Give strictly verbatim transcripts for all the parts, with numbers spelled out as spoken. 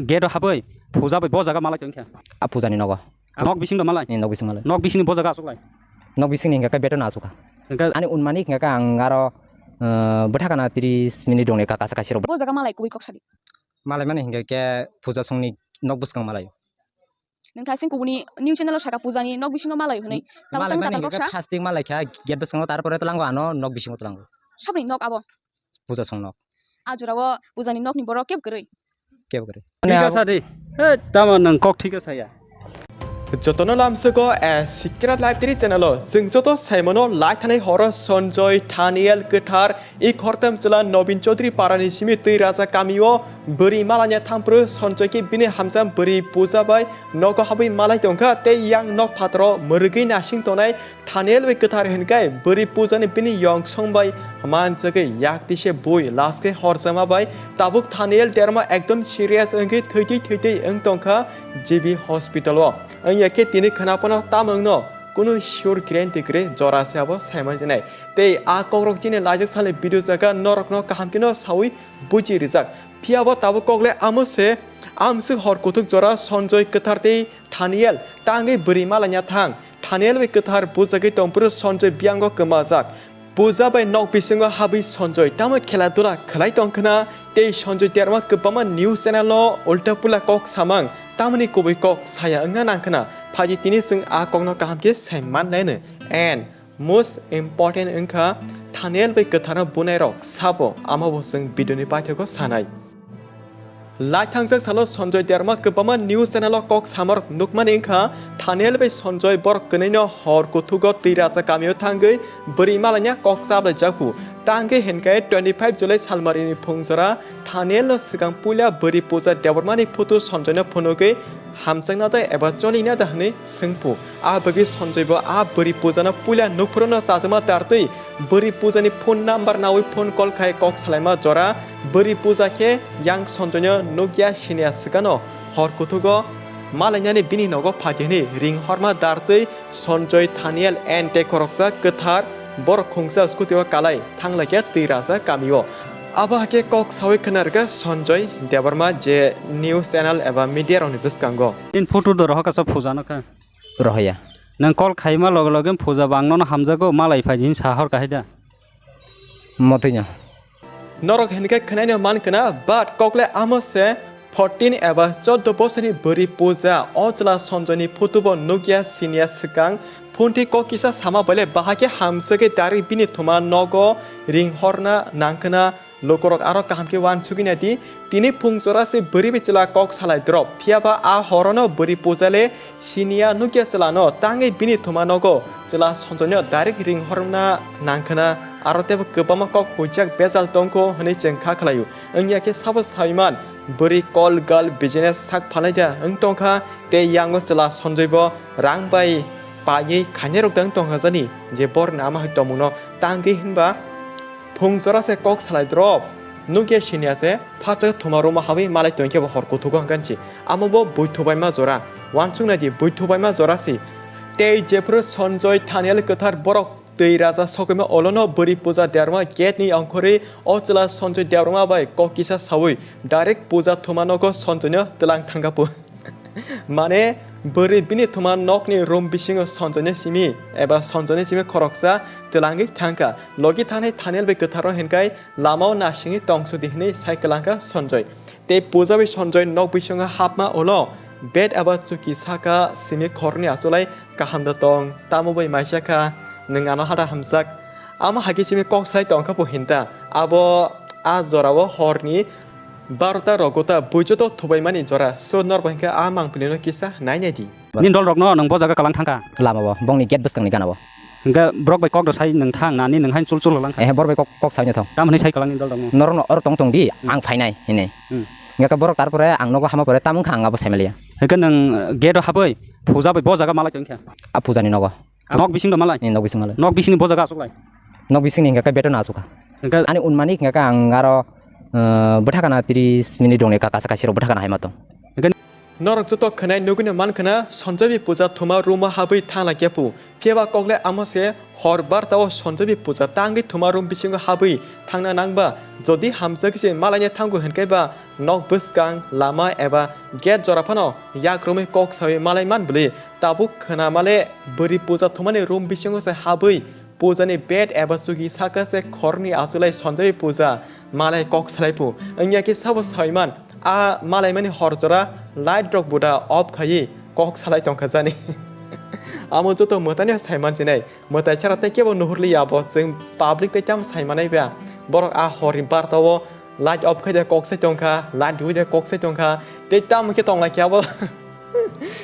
Gate o habwi puja bai bo jaga malai tongkha. A puja ni nogo. Nok bising do malai. Ni nok bising malai. Nok bising ni bo jaga asuk lai. Nok bising ni hingka khe beton asuk kha. Hingka ani unmani hingka khe ang aro, eh, bwtha kana tris minute dong ne ka kasa kaisa rok. Bo jaga malai kubui kok sadi. Malai mani hingka khe puja song ni nok bwskang malai. Nung thasing kubuni new channel o saka puja ni nok bisingo malai hwnwi. Tamo malai tamo mani tamo hingka khe doksa. Fasting malai kha gate bwskango, tarpore tlango ano nok bisingo tlango. Sabni nok abo. Puja song nok. A jora o puja ni nok ni borok kebo kwrwi. Kebo kwrwi. Thik asa di. He, tamo nung kok thik asa ya. Jotono lamsogo a Secret Life Tiri channel o chwng joto saimano lai thanai horo Sanjoy Thaniel kwthar i khortam chwla Nobin Chaudhary parani simi twi raja kamio bwrwi malanya thangphuru Sanjoy khe bini hamjak bwrwi puja bai nogo habwi malai tongkha tei yang nok phataro mwrwgwi nasing tongnai Thaniel bai kwthar hinkai bwrwi pujani bini yong song bai manjagwi yak tise bui last khe horjama bai tabuk Thaniel derma ekdom serious wngwi thwitwi thwitwi wng tongkha G B hospital o. Wngya khe tini khwnaphano tamo wngno kunu sure guarantee kwrwi jora se abo saimanjaknai. Tei a kokrok chini laijak salni video jaga norokno kaham kheno sawi buji rijak. Phiya bo tabuk kok le amo se, amswk hor kuthuk jora Sanjoy kwthar tei Thaniel tangwi bwrwi malanya thang. Thaniel bai kwthar bujagwi tongphuru Sanjoy biyango kwmajak. Puja bai nok bisingo habwi Sanjoy tamo khela dula khwlai tongkhwna tei Sanjoy derma kwbangma news channel o ulta pula kok samang tamoni kubui kok saya wngna nangkhwna. Phaidi tini chwng a kokno kaham khe sai manlaino. And most important wngkha Thaniel bai kwtharno bunairok sabo, amabo chwng video ni paithakgo sanai. Lai thangjak salo Sanjoy Derma kwbangma news channel o kok samarok nukmani wngkha, Thaniel bai Sanjoy borok kwnwino hor kuthugo twi racha kamio thangwi bwrwi malaina kok chablaijak phu. Tangwi hinkhe twenty five July salmarini phungjora Thaniel no swkang puila bwrwi Puja Debbarmani photo Sanjoy no phunugwi hamjakna da eba cholina da hwnwi swngphu. A bagwi Sanjoy bo a bwrwi Puja no puila nukphuru no chajakma tartwi bwrwi Puja ni phone number nawi phone call khai kok salaima jora bwrwi Puja khe yang Sanjoy no nukya siniya swkano hor kuthugo malainani bini nogo phaidi hwnwi ring horma dartwi Sanjoy Thaniel and tei khoroksa kwthar borok khungsa scooty o kalai thanglaikha twi racha kamio. Abo hakhe kok sawi khwnarwkha Sanjoy Debbarma je news channel eba media rokni bwskango. Tin photo do rohor kasa Puja no kha. Rohaya. Nang call khaima loge loge Puja bang nono hamjago malai phai jin sa hor kahai da. Motwino. Norok hinkhe khwnaino man khwna, but kokle amo se fourteen eba choddo bosorni bwrwi Puja o chwla Sanjoyni photo bo nukya siniya swkang phunti kok kisa sama bole bahai khe hamswkhe direct bini thuma nogo ring horna nangkhwna. Lukurok aro kaham khe uansugwi naidi, tini phung jora se bwrwi bai chwla kok salai drop, phiya ba a horono bwrwi Puja le siniya nukya chwlano tangwi bini thuma nogo chwla Sanjoyno direct ring horna nangkhwna, aro teibo kwbangma kok huijak bejal tongkho hwnwi chwng kha khlaio. Wngya khe sabo saiman bwrwi call girl business sak phalai da wng tongkha, tei yango chwla Sanjoy bo rang bai paiwi khainairok da wng tongkha jani je borni ama hai tongmungno tangwi hinba Phung jora se kok salai drop. Nukya siniya se, phatsa thuma room o habwi malai tongkhe bo hor kuthugo hwnkhe si. Amo bo buithubaima jora. Uansuk naidi buithubaima jora si. Tei jephru Sanjoy Thaniel kwthar borok twi racha sokima olono bwrwi Puja Derma gate ni ongkhorwi o chwla Sanjoy Debbarma bai kok kisa sawi direct Puja thuma nogo Sanjoy no twlang thangkha pu. Mane bwrwi bini thuma nokni room bisingo Sanjoyni simi eba Sanjoyni simi khoroksa twlangwi thangkha. Logi thangni Thaniel bai kwtharo hinkai lamao nasingwi tongsodi hinwi sai kwlangkha Sanjoy. Tei Puja bai Sanjoy nok bisingo hapma ulo bed eba chuki saka simi khorni achulai kaham da tong, tamo bai maisa kha, nwng ano hada hamjak. Amo hakhe simi kok sai tongkha bo hinta. Abo a jorao horni barota rogo ta buijoto thubaimani jora. So norbo hinkhe a mangpilino kisa nainai di. Nini dol rokno nwng bo jaga kalang thangkha? Lama bo, bongni gate bwskangni gana bo. Hinkhe borok bai kok rw sai nwng thang nani nwng haino chul chul lang thang? Ehe, borok bai kok, kok saino thang. Tam hwnwi sai kalang nini dol rokno? Norokno oro tong tong di, hmm, ang phainai hinwi. Hmm. Hinkhe borok tarpore ang nogo hama pore tam wngkha ang abo saimaliya. Hinkhe nwng, eh, gate o habwi puja bai bo jaga malai tongkha? A puja ni nogo. Nok bising do malai? Ni nok bising malai. Nok bising ni bo jaga asuk lai? Nok bising ni hinkhe beton asuk kha. Hinkhe ani unmani hinkhe ang aro, eh, bwtha kana tris minute rokni ka-, kasa kaisa rok bwtha kana hai ma tong. Hinkhe Norok joto khwnai nugwino mankhwna Sanjoy bai puja thuma room o habwi thanglaikhe pu. Phiyaba kokle amo se hor barta o Sanjoy bai puja tangwi thuma room bisingo habwi thangna nangba. Jodi hamjakhe se malaina thango hinkhe ba nok bwskang, lama eba gate jora phano yak romwi kok sawi malai man bwlwi. Tabuk khwna male bwrwi puja thumani room bisingo se habwi pujani bed eba chugi saka se khorni achulai Sanjoy bai puja malai kok salai pu. Wngya khe sabo saiman a malaimani hor jora light rok buda off khaiwi kok salai tongkha jani. Amo joto mwtaino saiman chinai. Mwtai chara tei kebo nuhurliya bo chwng public tei tamo saimanai ba. Borok a horni barta o light off khai de kok sai tongkha, light rwi de kok sai tongkha, tei tamo khe tonglai khe abo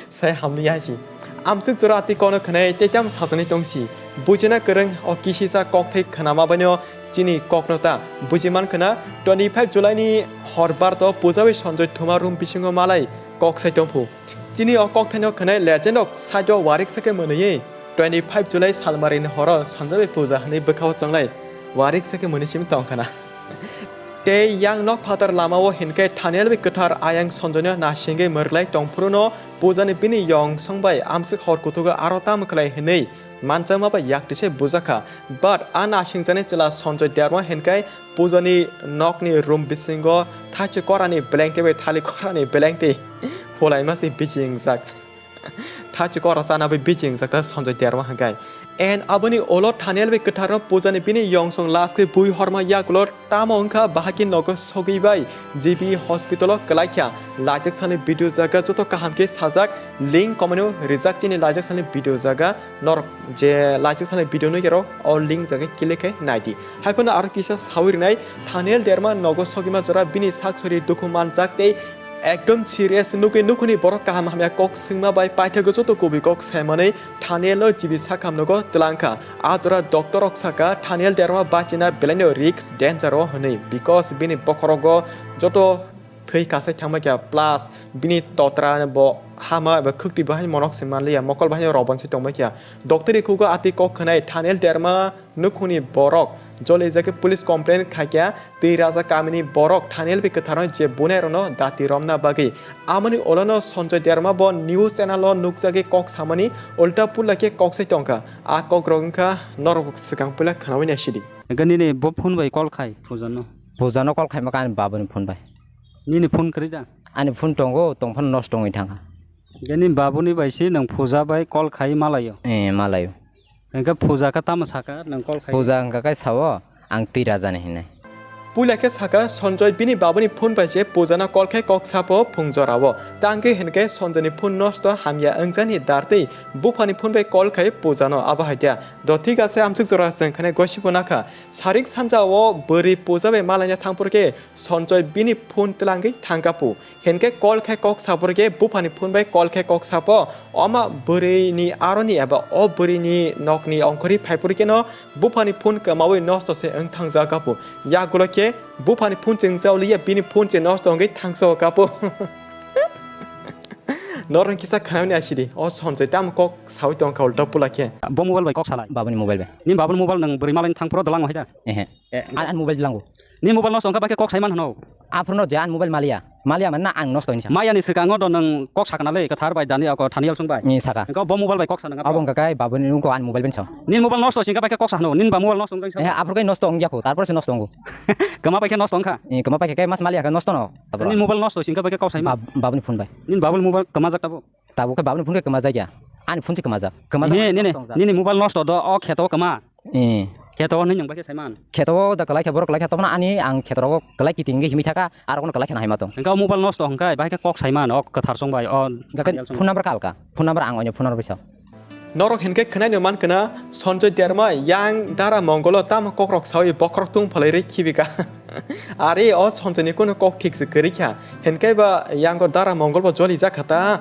sai hamliya si. Amswk jora tei kono khwnai tei tamo sajani tongsi. Bujina kwrwng o kisisa kokthai khwnama baino chini kokno ta. Buji man khwna twenty five July ni hor barta o puja bai Sanjoy thuma room bisingo malai kok sai tongphu. Chini o kokthaino khwnai legend rok side o warik sake mwnwi twenty five July salmari ni horo Sanjoy bai puja hwnwi bwkha o chonglai warik sake mwnwi simi tongkhana. Tei yang nok phatar lama o hinkhe Thaniel bai kwthar ayang Sanjoy no nasingwi mwrwklai tongphuru no puja ni bini yong song bai amswk hor kutugo aro tamo khlai hwnwi manchama bai yak tise bujakha. But a nasingjani chwla Sanjoy Debbarma hinkhe pujani nokni room bisingo thachi korani belengte bai thali korani belengte phulaima se bichi wngjak. Thachi kora chana bai bichi wngjak ta Sanjoy Debbarma hinkhe. And aboni ulo Thaniel bai kwtharno pujani bini yongsong last khe bui horma yagulo tamo wngkha bahai khe nogo sogwi bai G B hospital o kwlai kha. Laijak salni video jaga joto kaham khe sajak, link comment o rijak chini laijak salni video jaga. Norok je laijak salni video nukya rok o link jaga click khe naidi. Haiphano aro kisa sawi rwnai, Thaniel Debbarma nogo sogima jora bini sak sori dukhu manjak tei ekdom serious nugwi nukhuni borok kaham hamya kok swngma bai paithago joto kubui kok saimanwi Thaniel no G B sakham nogo twlangkha. A jora doctor rok saka Thaniel Debbarma bachina belaino risk danger o hwnwi, because bini bokhorogo joto thwi kasai thangbai kha, plus bini totra bo hama eba khwktwi bahai monok se manliya, mokol bahai robon se tongbai kha. Doctor ni khugo atwi kok khwnai Thaniel Debbarma nukhungni borok jolijak khe police complaint khaikha, twi raja kamini borok Thaniel bai kwtharno je bunai rokno dati romna bagwi. Amoni ulono Sanjoy Debbarma bo news channel o nukjagwi kok samani ulta pula khe kok sai tongkha. A kok rok wngkha norok swkang puila khwnawi naisidi. Hwnkhe nini bo phone bai call khai Puja no? Puja no call khaima kha ani babuni phone bai. Nini phone kwrwi da? Ani phone tongo, tongphano nosto wngwi thangkha. Hwnkhe nini babuni bai se nwng Puja bai call khai malaio? Eh, malaio. Hwnkhe Puja khe tamo saka nwng call khai? Puja wngkha khe sao, ang twi rajani hinwi. Puila khe saka Sanjoy bini babuni phone bai se Puja no call khe kok sapo phung jorao. Tangkhe hinkhe Sanjoy ni phone nosto hamya wngjani dartwi buphani phone bai call khai Puja no abo hai khe. Do thik ase amswk jora chwng khane gosi bo nakha. Sarik sanja o bwrwi Puja bai malaina thangphuru khe Sanjoy bini phone twlangwi thangkha pu. Hinkhe call khe kok saphuru khe buphani phone bai call khe kok sapo. Oma bwrwini aroni eba o bwrwini nokni ongkhorwi phaiphuru kheno buphani phone kwmawi nosto se wng thangjak kha pu. Yagulo khe buphani phone chwng jao liya bini phone se nosto wngwi thangjao kha pu. Norok kisa khwnamani asidi. O Sanjoy tamo kok sawi tongkha ulta pula khe. Bo mobile bai kok salai? Babuni mobile bai. Ni babuni mobile nwng bwrwi malaina thangphuru dwlang hai da? Ehe. Eh, an, an mobile lango. Ni mobile nosto wngkha bai khe kok saiman hwno? Aphuru no je an mobile maliya. Maliya man na ang nosto hinsa. Maya ni swkango do nwng kok sakana le kwthar bai dani ako Thaniel sung bai. Ni saka. Ko bo mobile bai kok sa nwng. Abo wngkha kai babuni nungko an mobile ben sa. Ni mobile nosto singkha bai khe kok sa hwno. Nin ba mobile nosto wngkha sa. Eh, aphuru kai nosto wngya ko. Tarpor se nosto wngko. Kama bai khe nosto wngkha. Eh, kama bai khe kai mas maliya khe nosto no. Ni mobile nosto singkha bai khe kok sai man. Bab-, babuni phone bai. Nin babul mobile kama jak tabo. Tabuk khe babuni phone khe kwmajak ya. Ani phone se kwmajak. Kwmajak. Ni, ni, ni, tongjak. Nini mobile nosto do o kheto kwma. Eh. Kheto hwnwi nwng bai khe saiman. Kheto da kwlai khe borok kwlai khe tongphano ani ang kheto rogo kwlai kiting wngwi himwi thaka, aro kono kwlai kheno haima tong. Hwnkhe o mobile nosto hwnkhe bai khe kok saiman o kwthar song bai o. Hwnkhe phone number ka alka. Phone number ang oino phone number bisa. Norok hinkhe khwnai no mankha na Sanjoy Derma yang Dara Mongolo tamo kokrok sawi bokhorok tung phalwi rwi khibika. Are o Sanjoy ni kono kok thik se kwrwi kha. Hinkhe ba yango Dara Mongol bo joli jakha ta.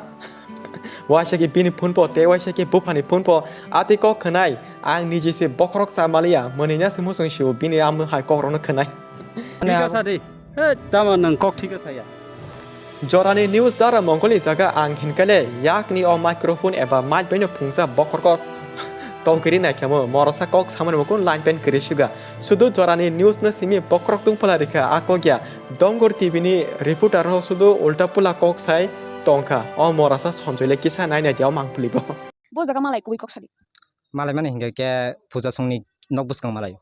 Waisa khe bini phone po, tei waisa khe buphani phone po. Atwi kok khwnai, ang niji se bokhorok sa maliya, mwnwi na se muchung sio bini amo hai kokrokno khwnai. Thik asa di. He, tamo nwng kok thik asa ya. Jorani news Dara Mongolni jaga ang hinkhe le yakni o microphone eba mic baino phungsa bokhorok togiri naikhamu, morosa kok samani bo kun line pen kwrwi suga. Sudu jorani news no simi bokhorok tungphla rikha a kok ya. Dongor T V ni reporter ho sudu ulta pula kok sai tongkha. O morasa Sanjoy le kisa nai nai di o mangpili bo. Bo jaga malai kubui kok sadi. Malai mani hingke ke puja songni nok bwskang malai.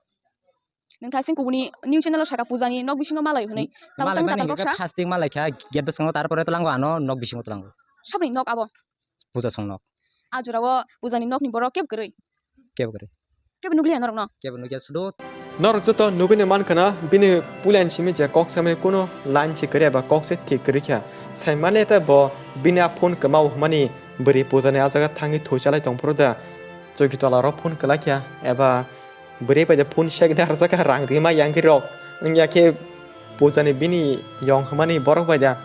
Nung thasing kubuni new channel o saka puja ni nok bisingo malai hwnwi. Tamo malai tang mani tata hingke kok ke sa? Fasting malai kha gate bwskango, tarpore tlango ano nok bisingo tlango. Sabni nok abo? Puja song nok. A jora o puja ni nok ni borok kebo kwrwi? Kebo kwrwi. Kebo nukliya norok no? Kebo nukya sudo. Norok joto nugwi ni mankha na bini puila ni simi je kok samani kuno line se kwrwi eba kok se thik kwrwi kha. Sai mani ta bo bini a phone kwmao hwnmani bwrwi puja ni a jaga thangwi thwi chalai tong phuru da. Chowki tola rok phone kwlai kha eba bwrwi bai de phone sek da rwjak kha rang rima yang khe rok. Wngya khe puja ni bini yong hwnmani borok bai da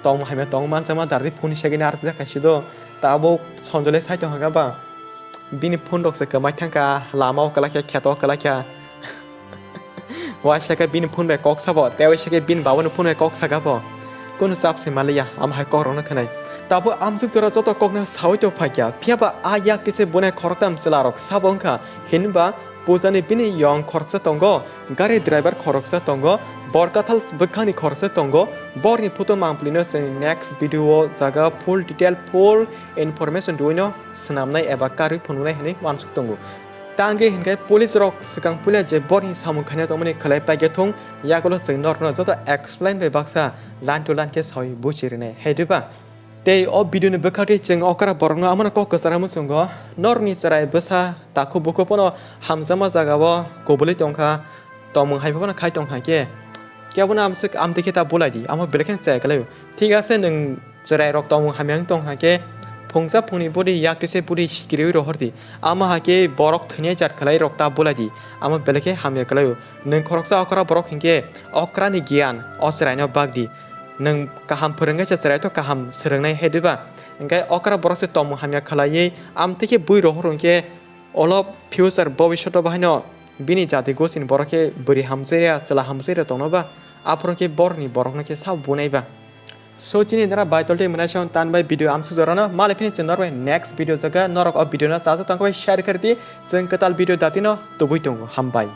tong hamya tong manchama dardi phone sek da rwjak kha sido. Tabuk Sanjoy le sai tong kha ba. Bini phone rok se kwmai thangkha, lama o kwlai kha, kheto o kwlai kha. Waisa khe bini phone bai kok sabo, tei waisa khe bini baba ni phone bai kok saka bo. Kunu chap se maliya, am hai kok rok no khwnai. Tabuk amsuk jora joto kok no sawi to phaikya, phiya ba a yak tise bunai khoroktam chwla rok sabo wngkha, hinba puja ni bini yong khoroksa tongo, gari driver khoroksa tongo, bor kathal bwkhani khoroksa tongo, bor ni photo mangpili no chwng next video o jaga full detail, full information rwino swnamnai eba karwi phunuknai hwnwi uansuk tongo. Tangwi hinkhe police rok swkang puila je borni samung khaina tongmani khwlai paikhe thung, yagulo chwng norokno joto explain bai baksa line to line khe sawi buchi rwnai. Hai diba? Tei o video ni bwkhaktwi chwng okra borokno amano kok kwchara muchungo norokni chwrai bwsa takhuk bukhuk phano hamjakma jagao kubulwi tongkha. Tongmung hai phano khai tong kha khe, kebono amswk amtwi khe ta bulai di, amo belai kheno chaya kwlaio. Thik ase, nwng chwrai rok tongmung hamya wng tong kha khe, phungsa phungni bwdwi yak tise bwdwi sikiriwi rohor di. Amo hai khe borok thwinai jat khwlai rok ta bulai di, amo belai khe hamya kwlaio. Nwng khoroksa okra borok hinkhe okra ni giyan o chwraino bak di. Nwng kaham phwrwngkhe se chwrai to kaham swrwngnai hai diba? Hinkhe okra borok se tongmung hamya khwlaiwi amtwi khe bui rohor hinkhe, olo future bobishoto bahaino bini jati gosini borok khe bwrwi hamjakya, chwla hamjakya tongno ba, aphuru khe borni borokno khe sabo bunai ba. So chini dara bai toltwi mwnai song tan bai video amsuk jorano malai phini chwng norbai next video jaga norok o video no chaja tongkha bai share khardi, chwng kwtal video datino tubui tongo, hambai.